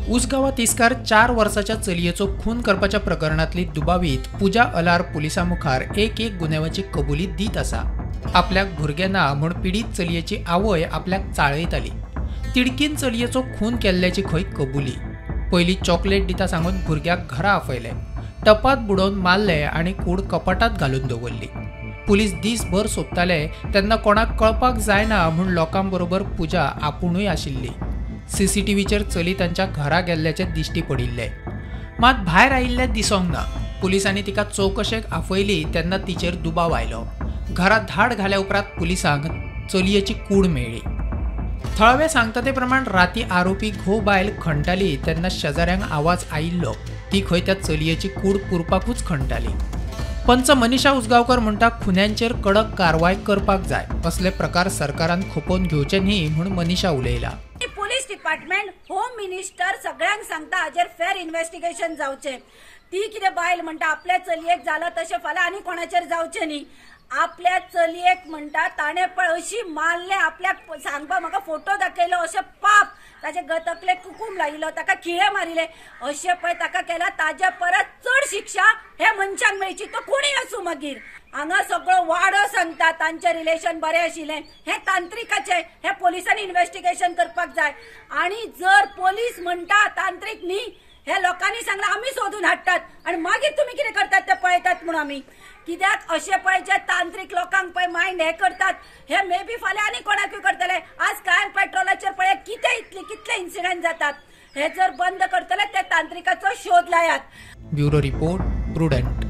उसगांवां तिस्कार 4 वर्साच्या चलयेचो खून करपाच्या प्रकरणांतली दुबावीत पूजा अलार पुलिसां मुखार एक एक गुन्यांवाची कबुली दीत आसा. आपल्याक भुरगें ना म्हूण पिडीत चलयेची आवय आपल्याक चाळयताली. तिडकीन चलयेचो खून केल्ल्याची खंय कबुली. पयलीं चॉकलेट दिता सांगून भुरग्याक घरा आपयलें, टपात बुडोवन मारले आनी कूड कपाटात घालून दवरली. पुलीस दीसभर सोदताले तेन्ना कोणाक कळपाक जायना म्हूण लोकां बरोबर पूजा आपुणूय आशिल्ली. सीसीटीव्हीचेर चली तांच्या घरा गेल्ल्याचें दिश्टी पडिल्लें, मात भायर आयिल्लें दिसोंक ना. पुलिसांनी तिका चवकशेक आपयली तेन्ना तिचेर दुबाव आयलो. घरा धाड घाल्या उपरांत पुलिसांक चलयेची कूड मेळ्ळी. थळावे सांगता ते प्रमाण राती आरोपी घोव बायल खणटाली तेन्ना शेजाऱ्यांक आवाज आयिल्लो. ती खंय त्या चलयेची कूड पुरपाकूच खणटाली. पंच मनीषा उसगांवकर म्हणटा खुन्यांचेर कडक कारवाय करपाक जाय, असले प्रकार सरकारान खोपोवन घेवचे न्ही म्हूण मनीषा उलयला. पोलीस डिपार्टमेंट, होम मिनिस्टर सगळ्यांक सांगता हाजेर फेर इन्व्हेस्टिगेशन जावचें. ती कितें बायल म्हणटा आपल्या चलयेक जालां तशें फाल्यां आनी कोणाचेर जावचें न्ही. आपल्या चलयेक म्हणटा ताणें पळय अशी मारलें, आपल्याक सांगपा म्हाका फोटो दाखयलो, अशें पाप ताजे तकलेक कुकूम लायिल्लो, ताका खिळे मारिल्ले, अशें पळय ताका केला. ताजे परत चड शिक्षा हे मनशाक मेळची, तो कोणूय आसूं. मागीर हांगा सगळो वाडो सांगता तांचें रिलेशन बरें आशिल्लें, हें तांत्रिकाचें, हें पोलिसांनी इन्व्हेस्टिगेशन करपाक जाय. आनी जर पोलीस म्हणटा तांत्रीक न्ही, हे लोकांनी सांगलां आमी सोदून हाडटात आनी मागीर तुमी कितें करतात ते पळयतात म्हूण आमी कित्याक अशें पळय जे तांत्रीक लोकांक पळय मायंड हे करतात, हे मे बी फाल्यां आनी कोणाकूय करतले. आज कांय पेट्रोलाचेर पळय कितें इतले कितले इन्सिडंट जातात. हे जर बंद करतले ते तांत्रिकाचो शोध लायात. Bureau report, Prudent.